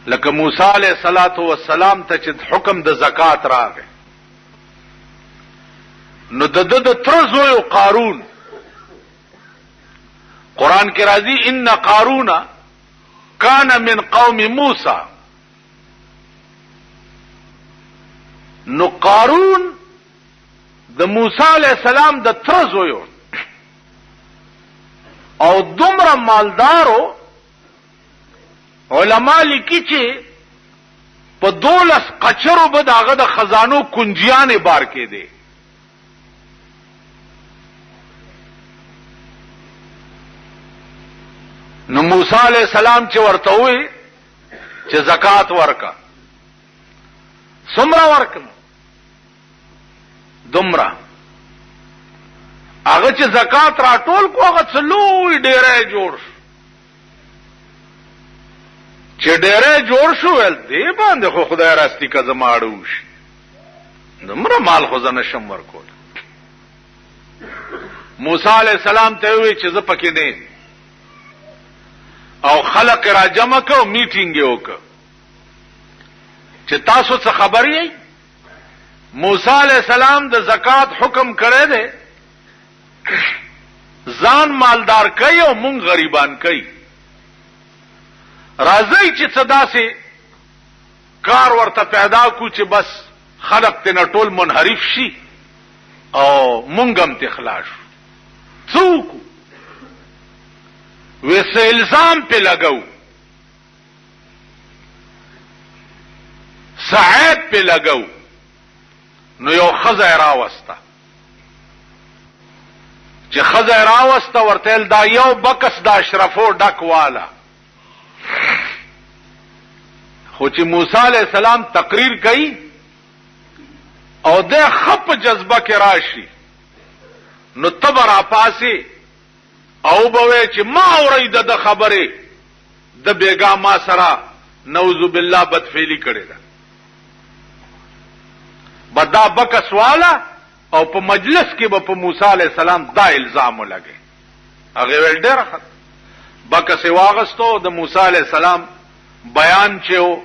لکه موسی علیه الصلاة والسلام ته چې حکم د زکات راغی، نو د ده د تره زوی قارون، قرآن کې راځي ان قارون کان من قوم موسی. نو قارون د موسی علیه السلام د تره زوی او دومره مالدارو، علما لیکي چې په 12 قچرو به د هغه د خزانو کنجیانې بار کېدې. نو موسی علیه السلام چې ورته ووی چې زکات ورکا، څومره ورکم؟ دومره. هغه چې زکات راټول کو، هغه څه لوی ډیری جوړ شو. چې ډیری جوړ شو، ویل دې باندې خو خدای راستي که زما اړه وشي، دومره مال خو زه نه شم ورکول. موسی علیه السلام ته وویل چې زه پکې نه یم، او خلق را جمع کړ او میټینګ یې وکړ چې تاسو څه خبر یئ، موسی علیه السلام د زکات حکم کړی دی، ځان مالدار کوي او مونږ غریبان کوي. راځئ چې څه داسې کار ورته پیدا کو چې بس خلق ترېنه ټول منحرف شي او مونږ هم ترې خلاص شو. څه وکړو؟ وې څه الزام پې لګو، څه عیب پې لګو. نو یو ښځه یې راوسته. چې ښځه یې راوسته، ورته ویل دا یو بکس د اشرفو ډک واله. خو چې موسی علیه السلام تقریر کوي او د خپ جذبه کې راشي، نو ته به راپاسې او به وایې چې ما اورئ د ده خبرې، د بېګا ما سره نعوذ بالله بدفعلي کړې ده. به دا بکس واله او په مجلس کې به په موسی علیه السلام دا الزام ولګي. هغې ویل ډېره ښه. بکس یې واغستو، د موسی علیه السلام بیان چې و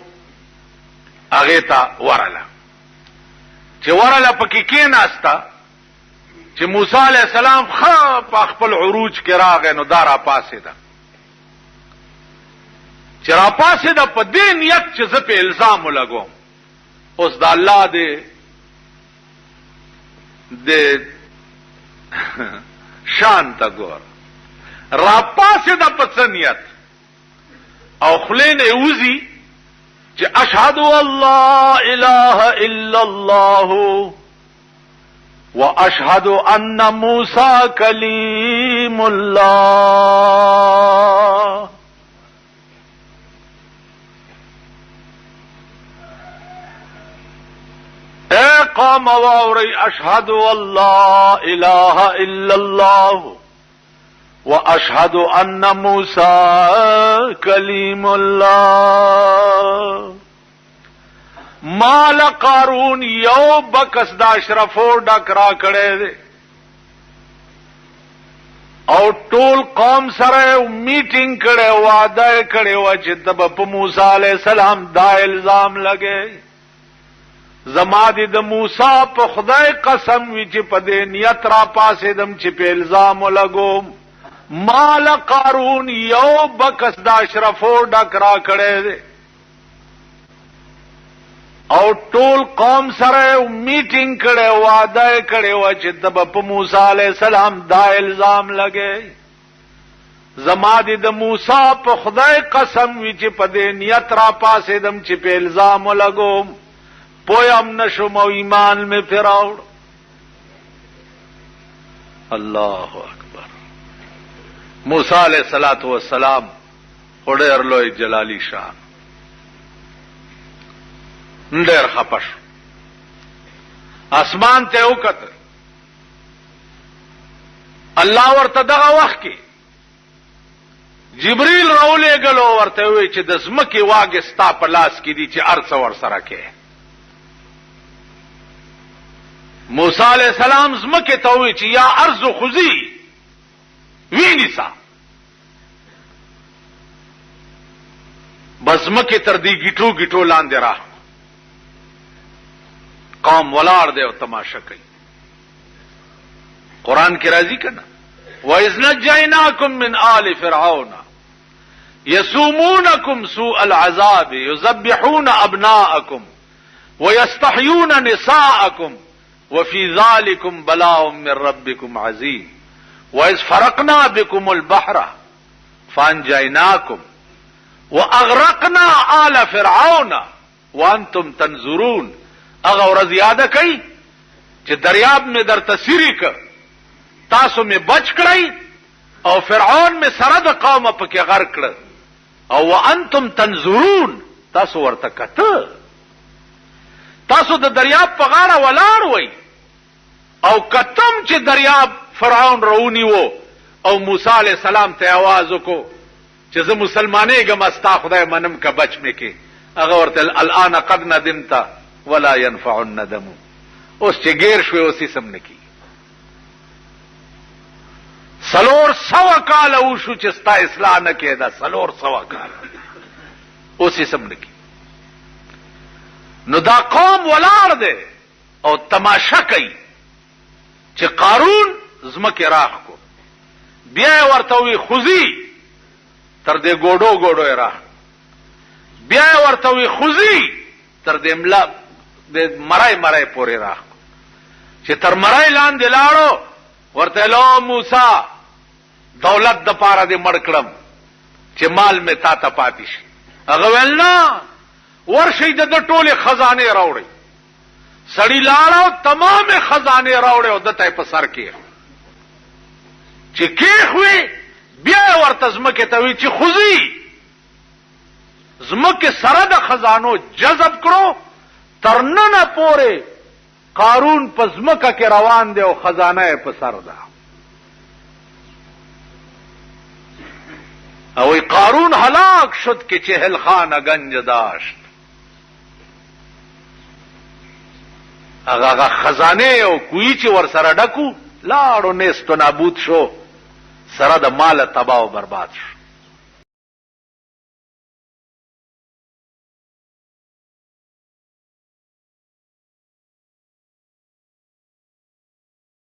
هغې ته ورله. چې ورله پکې کېناسته، چې موسی علیه السلام ښه په خپل عروج کې راغی، نو دا راپاڅېده. چې راپاڅېده په دې نیت چې زه په الزام ولګوم. اوس د الله دې د شان ته ګور، راپاڅېده په څه نیت او خولې نه یې وځي چې اشهد الله اله الا الله واشهد ان موسی کلیم الله. اے قوم واورئ، اشهد الله اله الا الله واشهد ان موسی کلیم الله. مال قارون یو بکس د اشرفو ډک را کړی دی او ټول قوم سره میټینګ کړی، وعده یې کړې وه چې ته به په موسی علیه السلام دا الزام لګې. زما دې د موسی په خدای قسم وي چې په دې نیت را پاڅېدم چې په الزام ولګوم. مال قارون یو بکس د اشرفو ډک را کړی دی او ټول قوم سره میټینګ کړی، وعده یې کړې وه چې ته به په موسی علیه السلام دا الزام لګې. زما دې د موسی په خدای قسم وي چې په دې نیت را پاڅېدم چې په الزام ولګوم، پوه هم نه شوم او ایمان مې پرې راوړ. الله اکبر. موسی علیه الصلاة والسلام خو ډېر لوی جلالی شان، ډېر خپه شو، اسمان ته وکتل. الله ورته دغه وخت کې جبريل راولېږلو، ورته وویل چې د ځمکې واګې ستا په لاس کې دي چې هر څه ورسره کې. موسی علیه السلام ځمکې ته وویل چې یا ارض خذي، وینیسه. بس ځمکې تر دې ګیټو ګیټو لاندې راخ قوم ولاړ دی او تماشه کوي. قرآن کې راځي کنه، وَإِذْ نَجَّيْنَاكُمْ مِنْ آلِ فِرْعَوْنَ يَسُومُونَكُمْ سُوءَ الْعَذَابِ يُذَبِّحُونَ أَبْنَاءَكُمْ وَيَسْتَحْيُونَ نِسَاءَكُمْ وَفِي ذَلِكُمْ بَلَاءٌ مِّن رَّبِّكُمْ عَظِيمٌ وَإِذْ فَرَقْنَا بِكُمُ الْبَحْرَ فَأَنجَيْنَاكُمْ وَأَغْرَقْنَا آلَ فِرْعَوْنَ وانتم تنظرون. هغه ورځ یاده کړئ چې دریاب مې درته سیری کړ، تاسو مې بچ کړئ او فرعون مې سره د قومه پکې غرق کړ، او وانتم تنظرون، تاسو ورته کته، تاسو د دریاب په غاړه ولاړ وئ او کتم چې دریاب فرعون راونیو او موسی علیه السلام ته اواز وکړو چې زه مسلمانېږم، ستا خدای منم که بچ مې کې. هغه ورته الان قد ندمت ولا ينفع الندم، اوس چې ګیر شوې اوس یې سم نه کېږي. 400 کاله وشو چې ستا اصلاح نه کېده، 400 کاله اوس یې سم نه کېږي. نو دا قوم ولاړ دی او تماشه کوي چې قارون ځمکې راخ کو، بیا یې ورته ووی خوځي تر دې ګوډو ګوډو یې راخ، بیا یې ورته ووی خوځي تر دې ملا د مرای مرای پورې راخ کو، چې تر مرای لاندې لاړو ورته لو موسی دولت د پاره دې مړ کړم چې مال مې تا ته پاتې شي. هغه ویل نه، ورشئ د ده ټولې خزانې راوړئ. سړی لاړ او تمامې خزانې راوړې او ده ته یې په سر کېښوې. چې کېښوې بیا یې ورته ځمکې ته وی چې خوځي، ځمکې سره د خزانو جذب کړو. تر ننه پورې قارون په ځمکه کې روان دی او خزانه یې په سر ده. او قارون هلاک شد که چهل خانه گنج داشت. هغه هغه خزانه او کوی چې ورسره ډکو لاړو، نیست و نابود شو، سره د مال تباه او برباد شو.